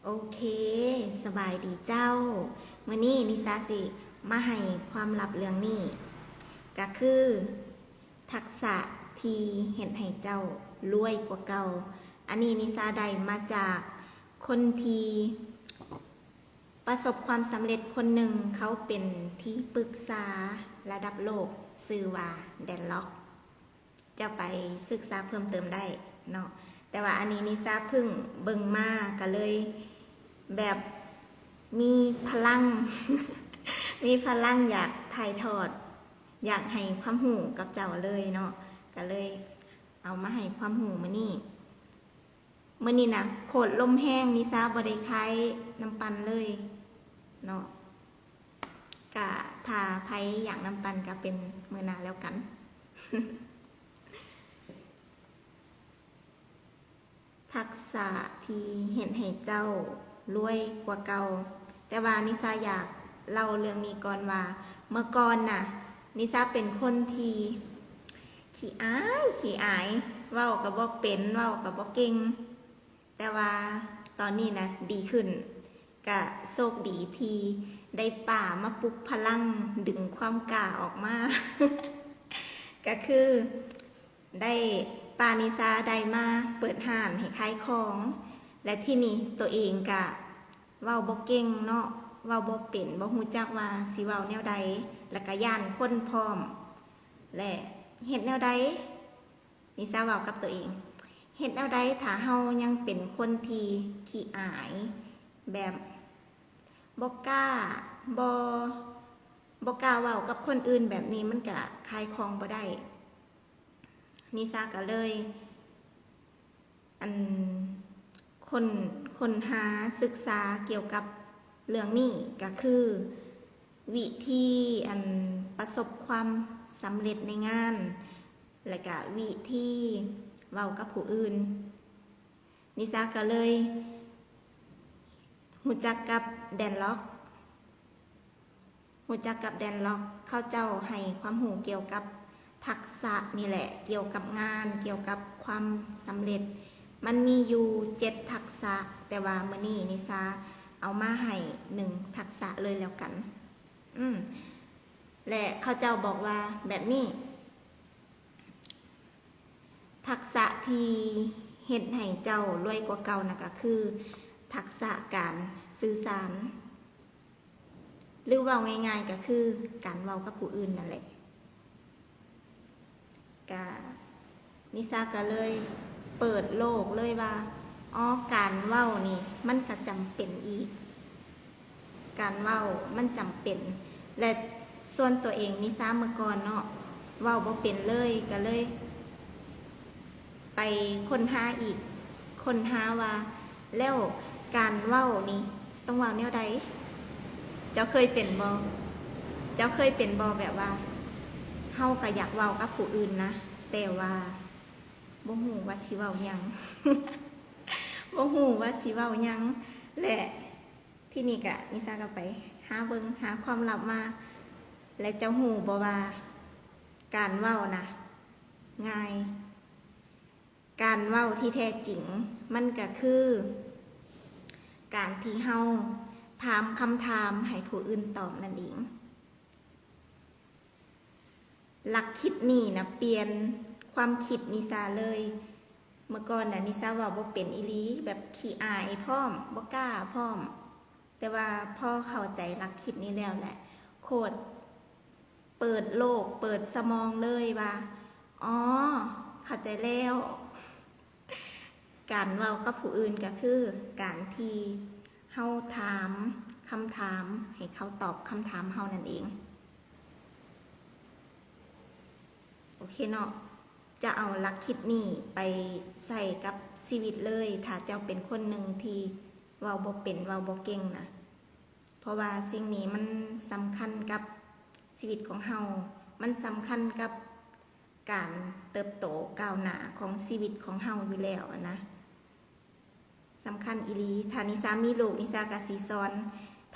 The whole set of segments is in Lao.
ໂອເຄ ສະບາຍດີເຈົ້າ. ມື້ນີ້ນິຊາຊິມາໃຫ້ຄວາມລັບເລື່ອງນີ້ ກະຄືທັກສະທີ່ເຮັດໃຫ້ເຈົ້າລວຍກວ່າເກົ່າ. ອັນນີ້ນິຊາໄດ້ມາຈາກຄົນທີ່ປະສົບຄວາມສຳເລັດຄົນໜຶ່ງ, ເຂົາເປັນທີ່ປຶກສາລະດັບໂລກ, ຊື່ວ່າ Dan Lok. ຈະໄປສຶກສາເພີ່ມເຕີມໄດ້ເນາະ. ແຕ່ວ່າອັນນີ້ນິຊາເພິ່ງເບິ່ງມາ ກະເລີຍແບບມີພະລັງ ມີພະລັງຢາກຖ່າຍທອດ, ຢາກໃຫ້ຄວາມຮູ້ກັບເຈົ້າເລີຍເນາະ, ກະເລີຍເອົາມາໃຫ້ຄວາມຮູ້ມື້ນີ້. ມື້ນີ້ນະ ໂຄດລົມແຮງ, ນິຊາບໍ່ໄດ້ຂາຍນ້ຳປັ່ນເລີຍເນາະ. ກະຖ້າໃຜຢາກນ້ຳປັ່ນກະເປັນມື້ໜ້າແລ້ວກັນ. ທັກສະທີ່ເຮັດໃຫ້ເຈົ້າລວຍກວ່າເກົ່າ. ແຕ່ວ່ານິຊາຢາກເລົ່າເລື່ອງນີ້ກ່ອນວ່າ ເມື່ອກ່ອນນະ ນິຊາເປັນຄົນທີ່ຂີ້ອາຍ, ຂີ້ອາຍ, ເວົ້າກະບໍ່ເປັນ, ເວົ້າກະບໍ່ເກັ່ງ. ແຕ່ວ່າຕອນນີ້ນະ ດີຂຶ້ນ, ກະໂຊກດີທີ່ໄດ້ປ້າມາປຸກພະລັງ ດຶງຄວາມກ້າອອກມາ ກະຄືໄດ້ ປ້ານິຊາໄດ້ມາເປີດຮ້ານໃຫ້ຂາຍຂອງ ແລະ ທີນີ້ໂຕເອງກະເວົ້າບໍ່ເກັ່ງເນາະ, ເວົ້າບໍ່ເປັນ, ບໍ່ຮູ້ຈັກວ່າຊິເວົ້າແນວໃດ ແລະ ກະຢ້ານຄົນພ້ອມ ແລະ ເຮັດແນວໃດ? ນິຊາເວົ້າກັບໂຕເອງ, ເຮັດແນວໃດຖ້າເຮົາຍັງເປັນຄົນທີ່ຂີ້ອາຍ, ແບບບໍ່ກ້າ, ບໍ່, ບໍ່ກ້າເວົ້າກັບຄົນອື່ນແບບນີ້, ມັນກະຂາຍຂອງບໍ່ໄດ້. ນິຊາກະເລີຍ ອັນ ຄົ້ນ, ຄົ້ນຫາສຶກສາກ່ຽວກັບເລື່ອງນີ້ ກະຄື ວິທີ ອັນ ປະສົບຄວາມສຳເລັດໃນງານ ແລະກະວິທີເວົ້າກັບຜູ້ອື່ນ. ນິຊາກະເລີຍຮູ້ຈັກກັບ Dan Lok. ຮູ້ຈັກກັບ Dan Lok, ເຂົາເຈົ້າໃຫ້ຄວາມຮູ້ກ່ຽວກັບທັກສະນີ້ແຫຼະ, ກ່ຽວກັບງານ, ກ່ຽວກັບຄວາມສຳເລັດ. ມັນມີຢູ່ເຈັດທັກສະ, ແຕ່ວ່າມື້ນີ້ນິຊາເອົາມາໃຫ້ໜຶ່ງທັກສະເລີຍແລ້ວກັນ. ອືມ ແລະ ເຂົາເຈົ້າບອກວ່າແບບນີ້, ທັກສະທີ່ເຮັດໃຫ້ເຈົ້າລວຍກວ່າເກົ່ານະ ກະຄືທັກສະການສື່ສານ. ຫຼືເວົ້າງ່າຍໆກະຄືການເວົ້າກັບຜູ້ອື່ນນັ້ນແຫຼະ. ກະ ນິຊາກະເລີຍເປີດໂລກເລີຍວ່າ ອໍ ການເວົ້ານີ້ມັນກະຈຳເປັນອີກ, ການເວົ້າມັນຈຳເປັນ. ແລະ ສ່ວນຕົວເອງນິຊາເມື່ອກ່ອນເນາະ ເວົ້າບໍ່ເປັນເລີຍ, ກະເລີຍ ໄປຄົ້ນຫາອີກ, ຄົ້ນຫາວ່າ ແລ້ວການເວົ້ານີ້ຕ້ອງເວົ້າແນວໃດ? ເຈົ້າເຄີຍເປັນບໍ່? ເຈົ້າເຄີຍເປັນບໍ່? ແບບວ່າ ເຮົາກະຢາກເວົ້າກັບຜູ້ອື່ນນະ, ແຕ່ວ່າບໍ່ຮູ້ວ່າຊິເວົ້າຫຍັງ, ບໍ່ຮູ້ວ່າຊິເວົ້າຫຍັງ. ແລະ ທີນີ້ກະ ນິຊາກະໄປຫາເບິ່ງ, ຫາຄວາມລັບມາ. ແລະ ເຈົ້າຮູ້ບໍ່ວ່າ ການເວົ້ານະ ງ່າຍ. ການເວົ້າທີ່ແທ້ຈິງ ມັນກະຄື ການທີ່ເຮົາຖາມຄຳຖາມໃຫ້ຜູ້ອື່ນຕອບນັ້ນເອງ. ຫຼັກຄິດນີ້ນະ ປ່ຽນຄວາມຄິດນິຊາເລີຍ. ເມື່ອກ່ອນນະ ນິຊາເວົ້າບໍ່ເປັນອີ່ຫຼີ, ແບບຂີ້ອາຍພ້ອມ, ບໍ່ກ້າພ້ອມ. ແຕ່ວ່າພໍເຂົ້າໃຈຫຼັກຄິດນີ້ແລ້ວແຫຼະ ໂຄດເປີດໂລກ, ເປີດສະໝອງເລີຍວ່າ ອໍ ເຂົ້າໃຈແລ້ວ. ການເວົ້າກັບຜູ້ອື່ນກະຄືການທີ່ເຮົາຖາມຄຳຖາມໃຫ້ເຂົາຕອບຄຳຖາມເຮົານັ້ນເອງ. ໂອເຄເນາະ, ຈະເອົາຫຼັກຄິດນີ້ໄປໃຊ້ກັບຊີວິດເລີຍ ຖ້າເຈົ້າເປັນຄົນໜຶ່ງທີ່ເວົ້າບໍ່ເປັນ, ເວົ້າບໍ່ເກັ່ງນະ. ເພາະວ່າສິ່ງນີ້ມັນສຳຄັນກັບຊີວິດຂອງເຮົາ, ມັນສຳຄັນກັບການເຕີບໂຕກ້າວໜ້າຂອງຊີວິດຂອງເຮົາຢູ່ແລ້ວຫັ້ນນະ. ສຳຄັນອີ່ຫຼີ. ຖ້ານິຊາມີລູກ, ນິຊາກະຊິສອນ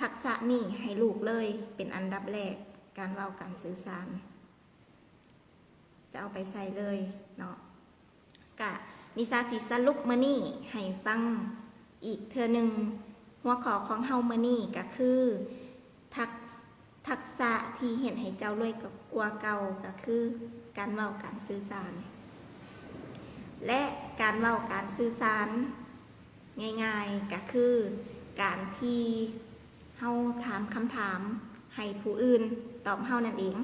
ທັກສະນີ້ໃຫ້ລູກເລີຍ ເປັນອັນດັບແລກ, ການເວົ້າ, ການສື່ສານ. ຈະເອົາໄປໃຊ້ເລີຍເນາະ. ກະ ນິຊາຊິສະຫຼຸບມື້ນີ້ໃຫ້ຟັງອີກເທື່ອໜຶ່ງ ຫົວຂໍ້ຂອງເຮົາມື້ນີ້ກໍຄື ທັກ ທັກສະທີ່ເຮັດໃຫ້ເຈົ້າລວຍກວ່າເກົ່າ ກໍຄືການເວົ້າການສື່ສານ ແລະ ການເວົ້າການສື່ສານງ່າຍໆ ກໍຄືການທີ່ເຮົາຖາມຄຳຖາມໃຫ້ຜູ້ອື່ນຕອບເຮົານັ້ນເອງ.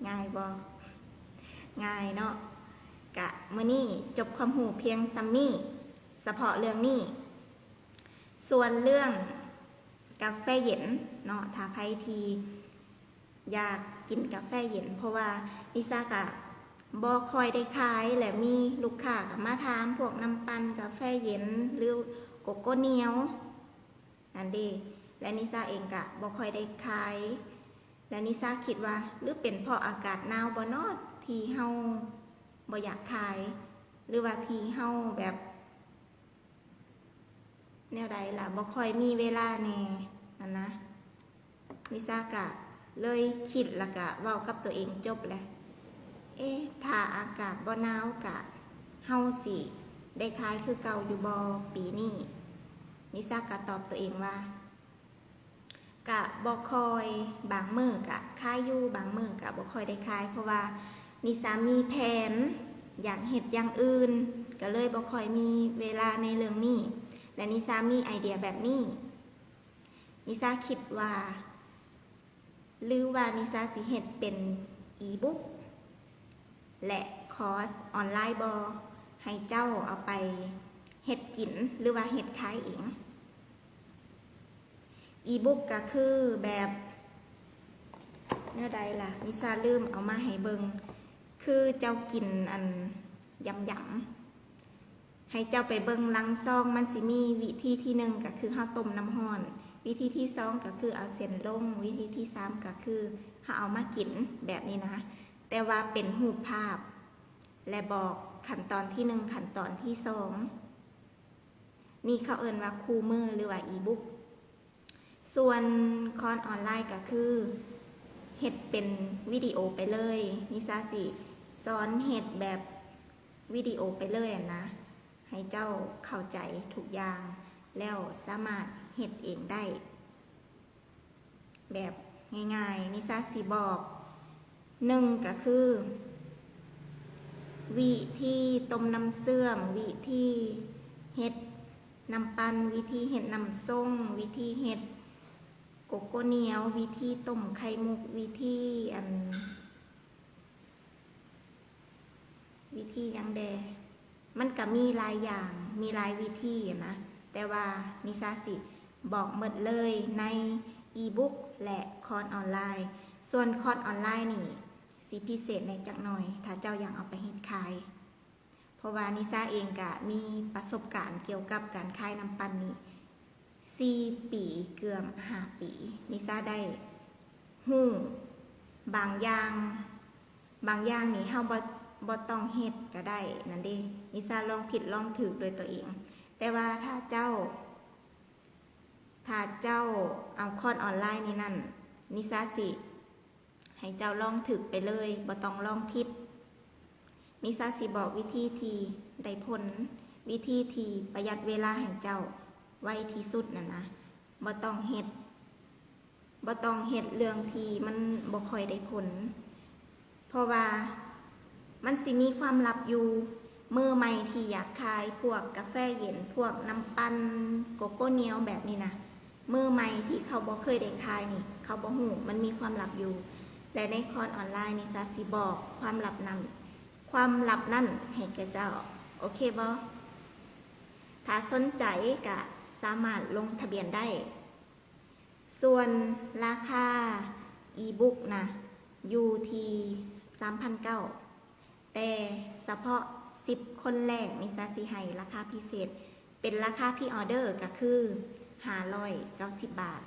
ງ່າຍບໍ່? ງ່າຍເນາະ. ກະມື້ນີ້ຈົບຄວາມຮູ້ພຽງສ່ຳນີ້ ສະເພາະເລື່ອງນີ້. ສ່ວນເລື່ອງກາແຟເຢັນເນາະ ຖ້າໃຜທີ່ຢາກກິນກາແຟເຢັນ ເພາະວ່ານິຊາກະບໍ່ຄ່ອຍໄດ້ຂາຍ ແລະ ມີລູກຄ້າກໍມາຖາມພວກນ້ຳປັ່ນກາແຟເຢັນ ຫຼື ໂກໂກ້ໜຽວ ນັ້ນເດ້ ແລະ ນິຊາເອງກະບໍ່ຄ່ອຍໄດ້ຂາຍ ແລະ ນິຊາຄິດວ່າ ຫຼືເປັນເພາະອາກາດໜາວບໍ່ເນາະ ທີ່ເຮົາບໍ່ຢາກຂາຍ ຫຼືວ່າທີ່ເຮົາແບບ ແນວໃດລະ ບໍ່ຄ່ອຍມີເວລາແດ່ ຫັ້ນນະ. ນິຊາກະເລີຍຄິດ ແລ້ວກະເວົ້າກັບຕົວເອງຈົບແຫຼະ ເອະ ຖ້າອາກາດບໍ່ໜາວກະ ເຮົາຊິໄດ້ຂາຍຄືເກົ່າຢູ່ບໍ່ປີນີ້? ນິຊາກະຕອບຕົວເອງວ່າ ກະບໍ່ຄ່ອຍ ບາງມື້ກະຂາຍຢູ່ ບາງມື້ກະບໍ່ຄ່ອຍໄດ້ຂາຍ ເພາະວ່ານິຊາມີແຜນຢາກເຮັດຢ່າງອື່ນ ກະເລີຍບໍ່ຄ່ອຍມີເວລາໃນເລື່ອງນີ້ ແລະ ນິຊາມີໄອເດຍແບບນີ້ ນິຊາຄິດວ່າ ຫຼືວ່ານິຊາຊິເຮັດເປັນອີບຸກ ແລະ ຄອສອອນລາຍບໍ ໃຫ້ເຈົ້າເອົາໄປເຮັດກິນ ຫຼືວ່າເຮັດຂາຍເອງ. ອີບຸກກໍຄືແບບ ແນວໃດລະ ນິຊາລືມເອົາມາໃຫ້ເບິ່ງ ຄືເຈົ້າກິນອັນຢຳໆ ໃຫ້ເຈົ້າໄປເບິ່ງຫຼັງຊອງ ມັນຊິມີວິທີທີໜຶ່ງກໍຄືເຮົາຕົ້ມນ້ຳຮ້ອນ ວິທີທີສອງກໍຄືເອົາເສັ້ນລົງ ວິທີທີສາມກໍຄືເຮົາເອົາມາກິນແບບນີ້ນະ ແຕ່ວ່າເປັນຮູບພາບ ແລະ ບອກຂັ້ນຕອນທີໜຶ່ງ ຂັ້ນຕອນທີສອງ ນີ້ເຂົາເອີ້ນວ່າຄູ່ມື ຫຼືວ່າອີບຸກ. ສ່ວນຄອນອອນລາຍກໍຄືເຮັດເປັນວິດີໂອໄປເລີຍ ນິຊາຊິສອນເຮັດແບບວິດີໂອໄປເລີຍຫັ້ນນະ ໃຫ້ເຈົ້າເຂົ້າໃຈທຸກຢ່າງ ແລ້ວສາມາດເຮັດເອງໄດ້ ແບບງ່າຍໆ ນິຊາຊິບອກ ໜຶ່ງກໍຄື ວິທີຕົ້ມນ້ຳເຊື່ອມ ວິທີເຮັດນ້ຳປັ່ນ ວິທີເຮັດນ້ຳສົ້ມ ວິທີເຮັດໂກໂກ້ໜຽວ ວິທີຕົ້ມໄຂ່ມຸກ ວິທີອັນ ວິທີຫຍັງແດ່ ມັນກະມີຫຼາຍຢ່າງ ມີຫຼາຍວິທີນະ ແຕ່ວ່ານິຊາຊິບອກໝົດເລີຍໃນອີບຸກ ແລະ ຄອນອອນລາຍ. ສ່ວນຄອນອອນລາຍນີ້ຊິພິເສດແດ່ຈັກໜ່ອຍ ຖ້າເຈົ້າຢາກເອົາໄປເຮັດຂາຍ ເພາະວ່ານິຊາເອງກະມີປະສົບການກ່ຽວກັບການຂາຍນ້ຳປັ່ນນີ້ສີ່ປີ ເກືອບຫ້າປີ ນິຊາໄດ້ຮູ້ບາງຢ່າງ ບາງຢ່າງນີ້ເຮົາບໍ່ ບໍ່ຕ້ອງເຮັດກະໄດ້ນັ້ນເດ້ ນິຊາລອງຜິດລອງຖືກດ້ວຍຕົວເອງ. ແຕ່ວ່າຖ້າເຈົ້າ ຖ້າເຈົ້າເອົາຄອນອອນລາຍນີ້ນັ້ນ ນິຊາຊິ ໃຫ້ເຈົ້າລອງຖືກໄປເລີຍ ບໍ່ຕ້ອງລອງຜິດ. ນິຊາຊິບອກວິທີທີ່ໄດ້ຜົນ ວິທີທີ່ປະຢັດເວລາໃຫ້ເຈົ້າໄວທີ່ສຸດນັ້ນນະ ບໍ່ຕ້ອງເຮັດ ບໍ່ຕ້ອງເຮັດເລື່ອງທີ່ມັນບໍ່ຄ່ອຍໄດ້ຜົນ ເພາະວ່າມັນຊິມີຄວາມລັບຢູ່. ມືໃໝ່ທີ່ຢາກຂາຍພວກກາແຟເຢັນ ພວກນ້ຳປັ່ນ ໂກໂກ້ໜຽວແບບນີ້ນະ ມືໃໝ່ທີ່ເຂົາບໍ່ເຄີຍໄດ້ຂາຍນີ້ ເຂົາບໍ່ຮູ້ ມັນມີຄວາມລັບຢູ່ ແລະ ໃນຄອນອອນລາຍນີ້ ຊາຊິບອກຄວາມລັບນັ້ນ ຄວາມລັບນັ້ນໃຫ້ແກ່ເຈົ້າ ໂອເຄບໍ່? ຖ້າສົນໃຈກະສາມາດລົງທະບຽນໄດ້. ສ່ວນລາຄາອີບຸກນະ ຢູ່ທີ່ສາມພັນເກົ້າ ແຕ່ສະເພາະສິບຄົນແລກນີ້ ຊາຊິໃຫ້ລາຄາພິເສດ ເປັນລາຄາພຣີອອເດີກະຄືຫ້າຮ້ອຍເກົ້າສິບບາດ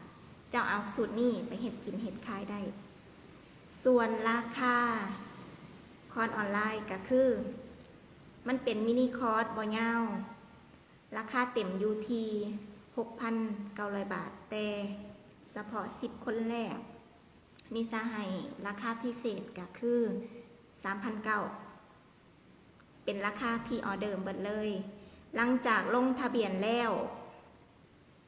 ເຈົ້າເອົາສູດນີ້ໄປເຮັດກິນເຮັດຂາຍໄດ້. ສ່ວນລາຄາຄອນອອນລາຍກະຄື ມັນເປັນມິນິຄອດບໍ່ຍາວ ລາຄາເຕັມຢູ່ທີ່ຫົກພັນເກົ້າຮ້ອຍບາດ ແຕ່ສະເພາະສິບຄົນແລກ ນິຊາໃຫ້ລາຄາພິເສດກະຄືສາມພັນເກົ້າ ເປັນລາຄາພຣີອອເດີເບິດເລີຍ. ຫຼັງຈາກລົງທະບຽນແລ້ວ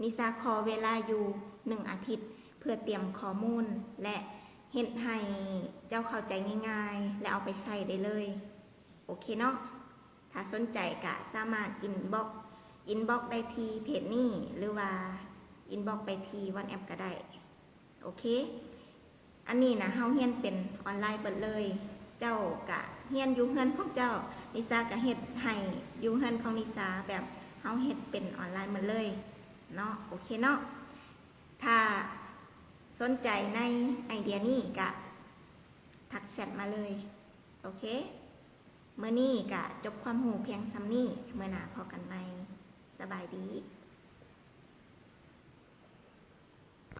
ນິຊາຂໍເວລາຢູ່ໜຶ່ງອາທິດ ເພື່ອຕຽມຂໍ້ມູນ ແລະ ເຮັດໃຫ້ເຈົ້າເຂົ້າໃຈງ່າຍໆ ແລະ ເອົາໄປໃຊ້ໄດ້ເລີຍ. ໂອເຄເນາະ? ຖ້າສົນໃຈກະສາມາດອິນບັອກ ອິນບັອກໄດ້ທີ່ເພຈນີ້ ຫຼືວ່າອິນບັອກໄປທີ່ວັອດແອັບກະໄດ້. ໂອເຄ ອັນນີ້ນະ ເຮົາຮຽນເປັນອອນລາຍເບິດເລີຍ. ເຈົ້າກະຮຽນຢູ່ເຮືອນຂອງເຈົ້າ, ນິຊາກະເຮັດໃຫ້ຢູ່ເຮືອນຂອງນິຊາ, ແບບເຮົາເຮັດເປັນອອນລາຍໝົດເລີຍເນາະ. ໂອເຄເນາະ? ຖ້າສົນໃຈໃນໄອເດຍນີ້ກະທັກແຊັດມາເລີຍ. ໂອເຄ ມື້ນີ້ກະຈົບຄວາມຮູ້ພຽງສ່ຳນີ້. ມື້ໜ້າພໍ້ກັນໃໝ່. ສະບາຍດີ.